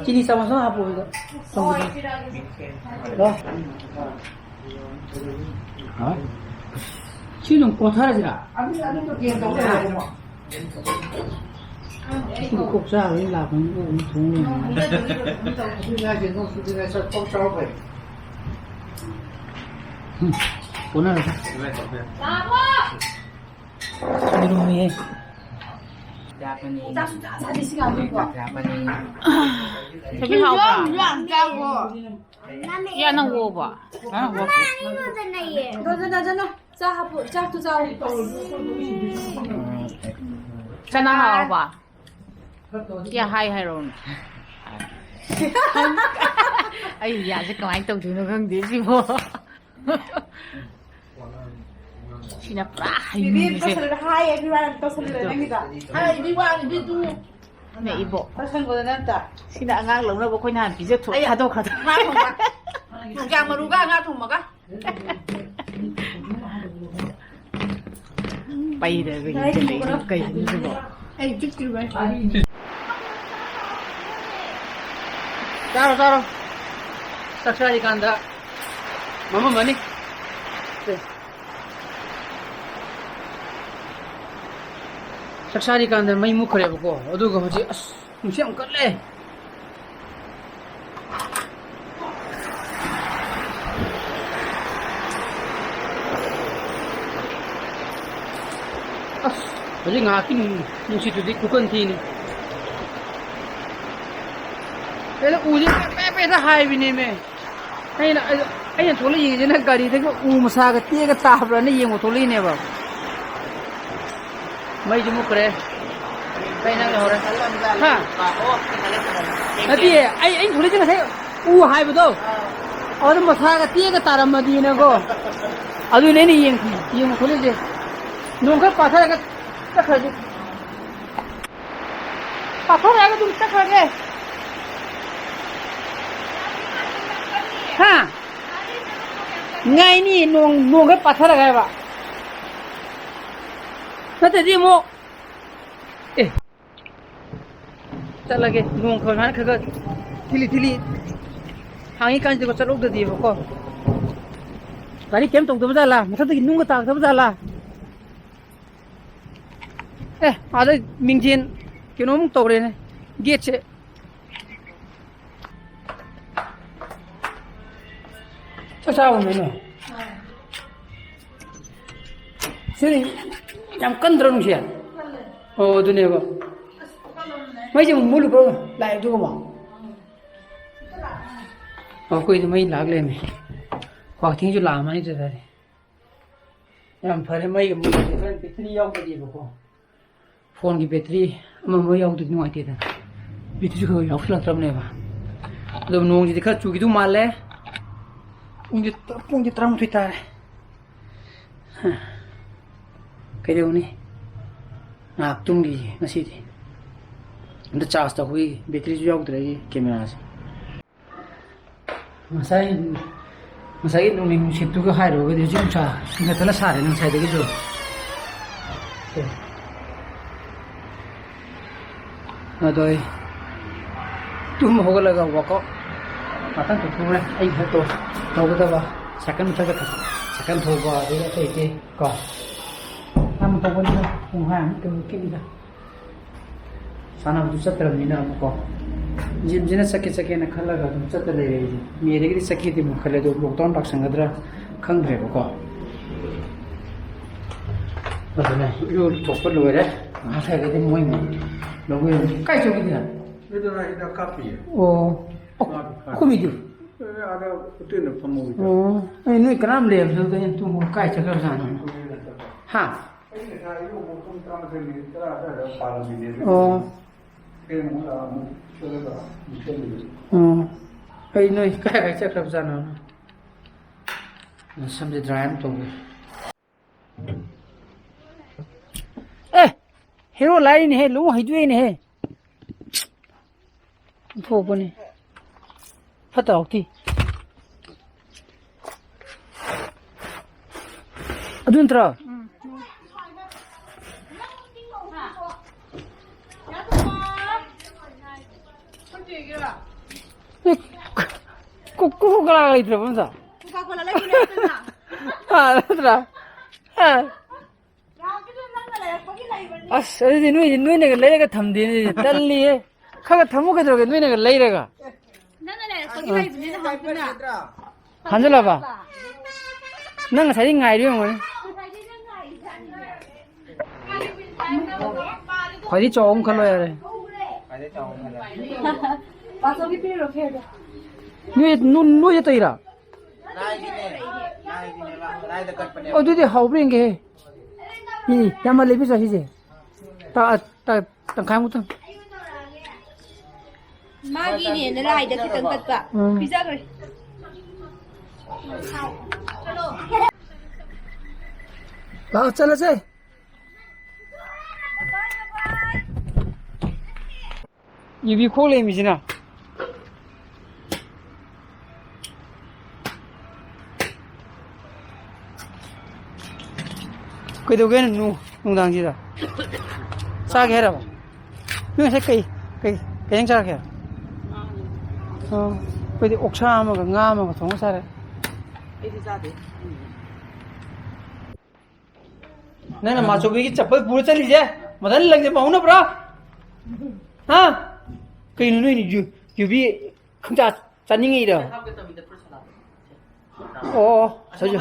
ꯆꯤꯅꯤ ꯆꯥꯃꯁ ꯑꯃ ꯍꯥꯞꯄꯣ ꯑꯗꯨꯗ꯫ ꯂꯣ꯫ ꯍꯥ? ꯁꯤ ꯑꯗꯨꯝ ꯀꯣꯊꯔꯁꯤꯔꯥ? ꯁꯤꯗꯤ ꯀꯣꯛ ꯆꯥꯕꯩ ꯂꯥꯛꯄꯅꯤ, ꯀꯣꯛ ꯑꯃꯨꯛ ꯊꯣꯡ ꯂꯩꯔꯝꯃꯦ꯫ ꯎꯝ, ꯀꯣꯟꯅꯔꯁꯤ꯫ ꯌꯦꯔꯨꯝꯅꯤꯍꯦ꯫ ꯆꯥꯁꯨ ꯆꯥ ꯆꯥꯗꯦ ꯁꯤ ꯉꯥꯡꯗꯣꯏꯀꯣ꯫ ꯊꯣꯏꯕꯤ ꯍꯥꯎꯕ꯭ꯔꯥ? ꯌꯥ, ꯅꯪ ꯑꯣꯕ? ꯍꯥ? ꯆꯥ ꯍꯥꯞꯄꯨ, ꯆꯥꯛꯇꯨ ꯆꯥꯎ꯫ ꯆꯅꯥ ꯍꯥꯎꯔꯕ? ꯌꯥ, ꯍꯥꯏ ꯍꯥꯏꯔꯛꯑꯣꯅꯦ꯫ ꯑꯩ ꯌꯥꯁꯦ ꯀꯃꯥꯏꯅ ꯇꯧꯗꯣꯏꯅꯣ ꯈꯪꯗꯦ ꯁꯤꯕꯣ꯫ ꯁꯤꯅ ꯄꯨꯔꯥ ꯍꯩꯅꯤꯡꯉꯤꯁꯦ꯫ ꯇꯧꯁꯜꯂꯨꯔꯦ, ꯍꯥꯏ everyone ꯇꯧꯁꯜꯂꯨꯔꯦ ꯅꯪꯒꯤꯗꯣ꯫ ꯍꯥꯏ everyone, ꯏꯕꯦꯝꯃ꯫ ꯅꯦ ꯏꯕꯣꯛ꯫ ꯇꯧꯁꯟꯒꯣꯗ ꯅꯠꯇ꯫ ꯁꯤꯅ ꯑꯉꯥꯡ ꯂꯧꯅꯕ ꯑꯩꯈꯣꯏ ꯅꯍꯥꯟ ꯄꯤꯖ ꯊꯣꯛ-, ꯑꯩ ꯊꯥꯗꯣꯛꯈ꯭ꯔꯗ꯫ ꯉꯥ ꯊꯣꯡꯕ꯫ ꯌꯣꯡꯆꯥꯛ ꯃꯔꯨꯒ ꯉꯥ ꯊꯣꯡꯕꯒ꯫ ꯄꯩꯔꯒ ꯌꯦꯡꯁꯤꯜꯂꯛꯏꯗꯨ ꯀꯩꯒꯤꯅꯣ ꯁꯤꯕꯣ? ꯑꯩ ꯄꯤꯛꯇ꯭ꯔꯤꯕ꯫ ꯆꯥꯔꯣ, ꯆꯥꯔꯣ꯫ ꯆꯥꯛ ꯆꯥꯔꯤꯀꯥꯟꯗ ꯃꯝꯃꯝꯃꯅꯤ꯫ ꯁꯦ꯫ ꯆꯥꯛ ꯆꯥꯔꯤꯀꯥꯟꯗ ꯃꯩ ꯃꯨꯠꯈ꯭ꯔꯦꯕꯀꯣ, ꯑꯗꯨꯒ ꯍꯧꯖꯤꯛ ꯑꯁ ꯅꯨꯡꯁꯤꯠ ꯌꯥꯝ ꯀꯜꯂꯦ꯫ ꯑꯁ, ꯍꯧꯖꯤꯛ ꯉꯥꯏꯍꯥꯛꯀꯤ ꯅꯨꯡ-, ꯅꯨꯡꯁꯤꯠꯇꯨꯗꯤ ꯈꯨꯀꯟ ꯊꯤꯅꯤ꯫ ꯑꯩꯅ ꯎꯁꯦ ꯄꯦ ꯄꯦ ꯄꯦꯗ ꯍꯥꯏꯕꯤꯅꯦꯃꯦ꯫ ꯑꯩꯅ, ꯑꯩ-, ꯑꯩꯅ ꯊꯣꯛꯂꯛ ꯌꯦꯡꯉꯤꯁꯤꯅ ꯒꯥꯔꯤꯗꯒꯤ ꯎ ꯃꯁꯥꯒ ꯇꯦꯛꯑꯒ ꯇꯥꯕ꯭ꯔꯥꯅ ꯌꯦꯡꯕ ꯊꯣꯛꯂꯛꯏꯅꯦꯕ꯫ ꯃꯩꯁꯨ ꯃꯨꯠꯈ꯭ꯔꯦ꯫ ꯀꯩ ꯏꯟꯖꯥꯡ ꯂꯩꯍꯧꯔꯦ? ꯍꯥ? ꯅꯠꯇꯤꯌꯦ, ꯑꯩ, ꯑꯩꯅ ꯊꯣꯛꯂꯛꯏꯁꯦ ꯉꯁꯥꯏ ꯎ ꯍꯥꯏꯕꯗꯣ, ꯑꯗꯨ ꯃꯁꯥꯒ ꯇꯦꯛꯑꯒ ꯇꯥꯔꯝꯃꯗꯤꯅꯀꯣ꯫ ꯑꯗꯨꯅꯦ ꯑꯩꯅ ꯌꯦꯡ-, ꯌꯦꯡꯕ ꯊꯣꯛꯂꯛꯏꯁꯦ꯫ ꯅꯣꯡ ꯈꯔ ꯄꯥꯊꯔꯒ ꯆꯠꯈ꯭ꯔꯗꯤ꯫ ꯄꯥꯊꯔꯛꯑꯒ ꯑꯗꯨꯝ ꯆꯠꯈ꯭ꯔꯒꯦ꯫ ꯍꯥ? ꯉꯥꯏꯅꯤ, ꯅꯣꯡ, ꯅꯣꯡ ꯈꯔ ꯄꯥꯊꯔꯛꯑꯒ ꯍꯥꯏꯕ꯫ ꯅꯠꯇ꯭ꯔꯗꯤ ꯑꯃꯨꯛ, ꯑꯦ, ꯆꯠꯂꯒꯦ꯫ ꯅꯣꯡ ꯈꯔ ꯈꯔ ꯈꯔ ꯈꯔ ꯊꯤꯂꯤ ꯊꯤꯂꯤ ꯍꯥꯡꯉꯤ ꯀꯥꯟꯁꯤꯗꯀꯣ ꯆꯠꯍꯧꯗꯗꯤꯕꯀꯣ꯫ ꯒꯥꯔꯤ ꯀꯩꯝ ꯇꯧꯗꯕ ꯖꯥꯠꯂꯥ? ꯃꯊꯛꯇꯒꯤ ꯅꯨꯡꯒ ꯇꯥꯔꯛꯇꯕ ꯖꯥꯠꯂꯥ? ꯑꯦ, ꯑꯥꯗ ꯃꯤꯡꯖꯦꯜ ꯀꯩꯅꯣꯃꯨꯛ ꯇꯧꯔꯦꯅꯦ, ꯒꯦꯠꯁꯦ꯫ ꯆꯥꯛ ꯆꯥꯕ ꯃꯦꯅꯨ꯫ ꯁꯤꯗꯤ ꯌꯥꯝ ꯀꯟꯗ꯭ꯔꯣ ꯅꯨꯡꯁꯤꯠ? ꯑꯣ, ꯑꯗꯨꯅꯦꯕ꯫ ꯃꯩꯁꯦ ꯑꯃꯨꯛ ꯃꯨꯠꯂꯨꯕ꯭ꯔꯣ? ꯂꯥꯛꯑꯦ ꯑꯗꯨꯒ ꯑꯃꯨꯛ꯫ ꯑꯣ, ꯑꯩꯈꯣꯏꯗꯤ ꯃꯩ ꯂꯥꯛ ꯂꯩꯔꯝꯃꯦ꯫ ꯋꯥꯛꯀꯤꯡꯁꯨ ꯂꯥꯛꯑꯝꯃꯅꯤ ꯑꯗꯨ ꯑꯣꯏꯇꯥꯔꯗꯤ꯫ ꯌꯥꯝ ꯐꯔꯦ, ꯃꯩꯒ ꯃꯨꯠꯈ꯭ꯔꯦ꯫ ꯈꯔ ꯕꯦꯇ꯭ꯔꯤ ꯌꯥꯎꯗ꯭ꯔꯗꯤꯕꯀꯣ, ꯐꯣꯟꯒꯤ ꯕꯦꯇ꯭ꯔꯤ ꯑꯃ ꯑꯃ ꯌꯥꯎꯗ꯭ꯔꯗꯤ ꯅꯨꯡꯉꯥꯏꯇꯦꯗꯅ, ꯕꯦꯇ꯭ꯔꯤꯁꯨ ꯈꯔ ꯌꯥꯎꯁꯤꯜꯂꯛꯇ꯭ꯔꯕꯅꯦꯕ꯫ ꯑꯗꯣ ꯅꯣꯡꯁꯤꯗꯤ ꯈꯔ ꯆꯨꯈꯤꯗꯧ ꯃꯥꯜꯂꯦ꯫ ꯄꯨꯡꯁꯦ, ꯄꯨꯡꯁꯦ ꯇꯔꯥꯃꯥꯊꯣꯏ ꯇꯥꯔꯦ꯫ ꯀꯩꯗꯧꯅꯤ, ꯉꯥꯏꯍꯥꯛ ꯇꯨꯝꯈꯤꯒꯦ ꯉꯁꯤꯗꯤ꯫ ꯑꯝꯇ ꯆꯥꯔꯖ ꯇꯧꯍꯧꯈꯤꯒꯦ, ꯕꯦꯇ꯭ꯔꯤꯁꯨ ꯌꯥꯎꯗ꯭ꯔꯦ ꯑꯩꯒꯤ ꯀꯦꯃꯦꯔꯥꯁꯦ꯫ ꯉꯁꯥꯏ, ꯉꯁꯥꯏꯒꯤ ꯅꯣꯡꯂꯩ ꯅꯨꯡꯁꯤꯠꯇꯨꯒ ꯍꯥꯏꯔꯨꯔꯒꯗꯤ ꯍꯧꯖꯤꯛ ꯅꯨꯡꯁꯥ ꯍꯦꯟꯒꯠꯇꯅ ꯁꯥꯔꯦ ꯉꯁꯥꯏꯗꯒꯤꯁꯨ꯫ ꯑꯗꯣ ꯑꯩ ꯇꯨꯝ ꯍꯧꯒꯠꯂꯒ ꯋꯥꯛꯑꯥꯎꯠ ꯉꯥꯛꯇꯪ ꯇꯧꯊꯣꯛꯎꯔꯦ꯫ ꯑꯩ ꯈꯔ ꯇꯧ-, ꯇꯧꯒꯗꯕ ꯁꯥꯏꯀꯜ ꯃꯊꯛꯇ ꯈꯔ ꯁꯥꯏꯀꯜ ꯊꯧꯕ, ꯑꯗꯩ ꯑꯇꯩ ꯑꯇꯩ ꯀꯣ꯫ ꯌꯥꯝ ꯇꯧꯕꯅꯤꯅ ꯄꯨꯡꯈꯥꯏꯃꯨꯛ ꯀꯩꯃꯨꯛ ꯀꯤꯅꯤꯗ꯫ ꯁꯥꯟꯅꯕꯁꯨ ꯆꯠꯇ꯭ꯔꯕꯅꯤꯅ ꯑꯃꯨꯛꯀꯣ꯫ ꯖꯤꯝꯁꯤꯅ ꯆꯠꯀꯦ ꯆꯠꯀꯦꯅ ꯈꯜꯂꯒ ꯑꯗꯨꯝ ꯆꯠꯇ ꯂꯩꯔꯦ ꯑꯩꯁꯦ꯫ ꯃꯦꯗꯒꯤꯗꯤ ꯆꯠꯀꯦꯗꯤ ꯑꯃꯨꯛ ꯈꯜꯂꯦ, ꯑꯗꯣ ꯂꯣꯛꯗꯥꯎꯟ ꯂꯥꯛꯁꯟꯒꯗ꯭ꯔꯥ ꯈꯪꯗ꯭ꯔꯦꯕꯀꯣ꯫ ꯑꯗꯨꯅ ꯏꯔꯨ ꯊꯣꯛꯄ ꯂꯣꯏꯔꯦ꯫ ꯉꯥꯏꯍꯥꯛ ꯂꯩꯔꯒꯗꯤ ꯃꯣꯏ ꯑꯃꯨꯛ ꯂꯧꯕꯤꯔꯅꯤ꯫ ꯀꯥꯏ ꯆꯠꯈꯤꯗꯣꯏꯅꯣ? ꯑꯗꯨꯅ ꯍꯤꯗꯥꯛ ꯀꯥꯞꯄꯤꯌꯦ꯫ ꯑꯣ꯫ ꯑꯣ, ꯃꯥ ꯀꯥꯞꯄꯤ꯫ ꯑꯩꯈꯣꯏ ꯃꯤꯗꯤ? ꯑꯦ, ꯑꯥꯗ ꯍꯣꯇꯦꯜꯗ ꯐꯝꯍꯧꯋꯤꯗ꯫ ꯑꯣ꯫ ꯑꯩ ꯅꯣꯏ ꯀꯅꯥꯝ ꯂꯩꯔꯝꯗꯕꯗ ꯑꯩꯅ ꯇꯨꯝꯃꯨ ꯀꯥꯏ ꯆꯠꯈ꯭ꯔꯕꯖꯥꯠꯅꯣ? ꯍꯥ? ꯑꯩ ꯉꯁꯥꯏ ꯑꯌꯨꯛ ꯄꯨꯡ ꯇꯔꯥꯃꯥꯊꯣꯏ ꯃꯤꯅꯤꯠ ꯇꯔꯥ ꯑꯗꯨꯋꯥꯏꯗ ꯄꯥꯜꯂꯝꯃꯤꯅꯦ꯫ ꯑꯣ꯫ ꯊꯦꯡꯅ ꯑꯃꯨꯛ ꯂꯥꯛꯑ ꯑꯃꯨꯛ ꯆꯠꯂꯒ ꯑꯃꯨꯛ ꯆꯠꯂꯤꯅꯦ꯫ ꯑꯣ꯫ ꯑꯩ ꯅꯣꯏ ꯀꯥꯏ ꯀꯥꯏ ꯆꯠꯈ꯭ꯔꯕꯖꯥꯠꯅꯣ? ꯁꯝꯁꯦ dry ꯑꯃ ꯇꯧꯒꯦ꯫ ꯑꯦ! ꯍꯦꯔꯣ ꯂꯥꯛꯏꯅꯦꯍꯦ, ꯂꯨꯍꯣꯡ ꯍꯩꯗꯣꯛꯏꯅꯦꯍꯦ꯫ ꯊꯣꯛꯄꯅꯤ꯫ ꯐꯠꯇ ꯍꯥꯎꯊꯤ꯫ ꯑꯗꯨ ꯅꯠꯇ꯭ꯔꯣ? ꯑꯦ, ꯀꯨ-, ꯀꯨ-, ꯀꯨ-, ꯀꯂꯥ ꯂꯩꯇ꯭ꯔꯕꯣ ꯅꯪꯁꯨ? Coca-Cola ꯂꯩꯕꯅꯦ ꯑꯗꯨꯅ꯫ ꯑꯥ, ꯅꯠꯇ꯭ꯔꯥ? ꯑꯥ꯫ ꯑꯁ, ꯑꯗꯨꯗꯤ ꯅꯣꯏꯗꯤ ꯅꯣꯏꯅꯒ ꯂꯩꯔꯒ ꯊꯝꯗꯦꯅꯦ, ꯇꯜꯂꯤꯍꯦ꯫ ꯈꯔ ꯊꯝꯃꯨ ꯀꯩꯗꯧꯔꯒꯦ, ꯅꯣꯏꯅꯒ ꯂꯩꯔꯒ? ꯅꯪꯅ ꯂꯩꯔꯛꯄꯒꯤ ꯂꯩꯕꯅꯤꯅ ꯍꯥꯏꯕꯗꯨꯅ꯫ ꯍꯟꯖꯜꯂꯕ? ꯅꯪ ꯉꯁꯥꯏꯗꯤ ꯉꯥꯏꯔꯤ ꯑꯣꯏꯔꯝꯒꯅꯤ꯫ ꯈ꯭ꯋꯥꯏꯗꯒꯤ ꯆꯥꯎꯕ ꯑꯃ ꯈꯜꯂꯣ ꯌꯥꯔꯦ꯫ ꯄꯥꯆꯧꯒꯤ ꯄꯤꯔꯨꯔꯣ ꯈꯦꯔꯗꯣ꯫ ꯅꯣꯏ, ꯅꯣꯏ, ꯅꯣꯏꯗ ꯇꯩꯔꯥ? ꯂꯥꯏꯒꯤꯅꯦ꯫ ꯂꯥꯏꯒꯤꯅꯦꯕ꯫ ꯂꯥꯏꯗ ꯀꯠꯄꯅꯦꯕ꯫ ꯑꯗꯨꯗꯤ ꯍꯥꯎꯕ꯭ꯔꯥ ꯌꯦꯡꯒꯦꯍꯦ꯫ ꯏ, ꯌꯥꯝ ꯃꯥꯜꯂꯦ ꯏꯕꯦꯝꯆꯥ ꯁꯤꯁꯦ꯫ ꯇ-, ꯇ-, ꯇꯪꯈꯥꯏꯃꯨꯛꯇꯪ꯫ ꯃꯥꯒꯤꯅꯦꯅ ꯂꯥꯏꯗ ꯈꯤꯇꯪ ꯀꯠꯄ꯫ ꯎꯝ꯫ ꯄꯤꯖꯈ꯭ꯔꯦ꯫ ꯂꯥꯛꯑꯣ, ꯆꯠꯂꯁꯦ꯫ ꯌꯨꯕꯤ ꯈꯣꯛ ꯂꯩꯔꯝꯃꯤꯁꯤꯅ꯫ ꯀꯩꯗꯧꯒꯦ ꯍꯥꯏꯅꯣ ꯅꯨ-, ꯅꯨꯡꯗꯥꯡꯁꯤꯗ? ꯆꯥꯒꯦ ꯍꯥꯏꯔꯕ? ꯅꯣꯏ ꯉꯁꯥꯏ ꯀꯩ, ꯀꯩ, ꯀꯩ ꯏꯟꯖꯥꯡ ꯆꯥꯔꯛꯀꯦ? ꯑꯣ, ꯑꯩꯈꯣꯏꯗꯤ ꯑꯣꯛꯁꯥ ꯑꯃꯒ ꯉꯥ ꯑꯃꯒ ꯊꯣꯡꯉ ꯆꯥꯔꯦ꯫ ꯑꯩꯗꯤ ꯆꯥꯗꯦ꯫ ꯅꯪꯅ ꯃꯥꯆꯧꯕꯤꯒꯤ ꯆꯄꯜ ꯄꯨꯔ ꯆꯠꯂꯤꯁꯦ ꯃꯊꯟ ꯂꯪꯖꯕ ꯍꯧꯅꯕ꯭ꯔꯣ? ꯍꯥ? ꯀꯩꯅꯣ ꯅꯣꯏꯅ ꯌꯨ-, ꯌꯨꯕꯤ ꯈꯪꯆꯥ ꯆꯥꯅꯤꯡꯉꯤꯔꯣ? ꯑꯣ, ꯍꯧꯖꯤꯛ,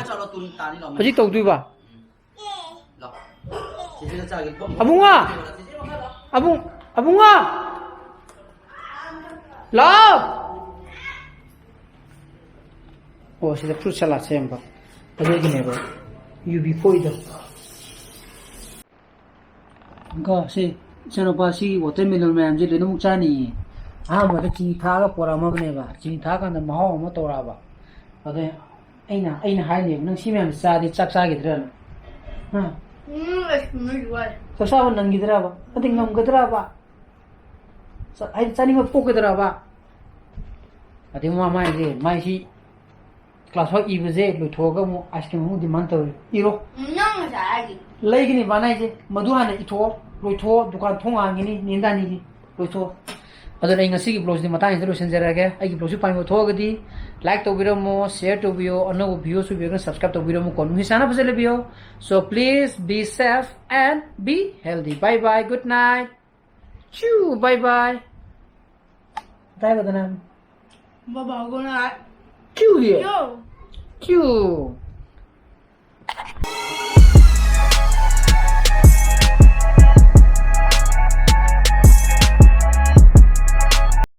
ꯍꯧꯖꯤꯛ ꯇꯧꯗꯣꯏꯕ? ꯎꯝ꯫ ꯂꯥꯎ꯫ ꯑꯕꯨꯡꯉꯣ! ꯑꯕꯨꯡ ꯑꯕꯨꯡꯉꯣ! ꯂꯥꯛꯑꯣ! ꯑꯣ, ꯁꯤꯗ ꯐ꯭ꯔꯨꯠ ꯁꯂꯥꯗ ꯁꯦꯝꯕ꯫ ꯑꯗꯨꯒꯤꯅꯦꯕ ꯌꯨꯕꯤ ꯈꯣꯛꯏꯗꯣ꯫ ꯀꯣ ꯁꯤ ꯏꯆꯥꯅꯨꯄꯥ ꯁꯤꯒꯤ ꯋꯥꯇꯔꯃꯦꯂꯣꯟ ꯃꯌꯥꯝꯁꯦ ꯂꯣꯏꯅꯃꯛ ꯆꯥꯅꯤꯌꯦ꯫ ꯑꯍꯥꯟꯕꯗ ꯆꯤꯅꯤ ꯊꯥꯛꯑꯒ ꯄꯣꯔꯛꯑꯝꯃꯕꯅꯦꯕ꯫ ꯆꯤꯅꯤ ꯊꯥꯛꯑꯀꯥꯟꯗ ꯃꯍꯥꯎ ꯑꯃ ꯇꯧꯔꯛꯑꯕ꯫ ꯑꯗꯩ ꯑꯩꯅ ꯑꯩꯅ ꯍꯥꯏꯅꯦꯕ, "ꯅꯪ ꯁꯤ ꯃꯌꯥꯝꯁꯦ ꯆꯥꯗꯤ ꯆꯥꯛ ꯆꯥꯈꯤꯗ꯭ꯔꯅ?" ꯍꯥ? ꯎꯝ, ꯑꯁ, ꯃꯣꯏꯒꯤ ꯋꯥꯔꯤ꯫ ꯆꯥꯛ ꯆꯥꯕ ꯅꯪꯈꯤꯗ꯭ꯔꯕ? ꯅꯠꯇꯦ, ꯉꯝꯒꯗ꯭ꯔꯕ? ꯆꯥ- ꯍꯥꯏꯗꯤ ꯆꯥꯅꯤꯡꯕ ꯄꯣꯛꯀꯗ꯭ꯔꯕ? ꯑꯗꯩ ꯃꯥ ꯃꯥꯏꯁꯦ ꯃꯥꯏꯁꯤ ꯀ꯭ꯂꯥꯁ ꯐꯥꯏꯚ ꯏꯕꯁꯦ ꯂꯣꯏꯊꯣꯛꯑꯒ ꯑꯃꯨꯛ ꯑꯥꯏꯁ ꯀ꯭ꯔꯤꯝ ꯑꯃꯨꯛ ꯗꯤꯃꯥꯟ ꯇꯧꯔꯤ꯫ ꯏꯔꯣ꯫ ꯅꯪ ꯉꯁꯥꯏ ꯍꯥꯏꯗꯤ꯫ ꯂꯩꯒꯅꯤ ꯕꯥꯅ ꯍꯥꯏꯁꯦ꯫ ꯃꯗꯨ ꯍꯥꯟꯅ ꯏꯊꯣꯛꯑꯣ꯫ ꯂꯣꯏꯊꯣꯛꯑꯣ꯫ ꯗꯨꯀꯥꯟ ꯊꯣꯡ ꯍꯥꯡꯒꯅꯤ ꯅꯦꯟꯗꯥꯅꯤꯒꯤ꯫ ꯂꯣꯏꯊꯣꯛꯑꯣ꯫ ꯑꯗꯨꯅ ꯑꯩ ꯉꯁꯤꯒꯤ ꯕ꯭ꯂꯣꯒꯁꯤꯗꯤ ꯃꯇꯥꯡꯁꯤꯗ ꯂꯣꯏꯁꯤꯟꯖꯔꯒꯦ꯫ ꯑꯩꯒꯤ ꯕ꯭ꯂꯣꯒꯁꯤ ꯄꯥꯝꯕꯤꯕ ꯊꯣꯛꯑꯒꯗꯤ ꯂꯥꯏꯛ ꯇꯧꯕꯤꯔꯝꯃꯣ, ꯁꯤꯌꯔ ꯇꯧꯕꯤꯌꯣ, ꯑꯅꯧꯕ ꯚꯤꯌꯣꯁ ꯑꯣꯏꯕꯤꯔꯒꯅ ꯁꯕꯁꯀ꯭ꯔꯥꯏꯕ ꯇꯧꯕꯤꯔꯝꯃꯨꯀꯣ꯫ ꯅꯨꯡꯁꯤ ꯆꯥꯟꯅ ꯐꯖꯅ ꯂꯩꯕꯤꯌꯣ꯫ So please be safe and be healthy. Bye bye. Good night. Choo. Bye bye. ꯇꯥꯏꯕꯗꯅ꯫ ꯕꯕꯥ, good night. ꯆꯨꯏꯌꯦ꯫ Yo. ꯆꯨ꯫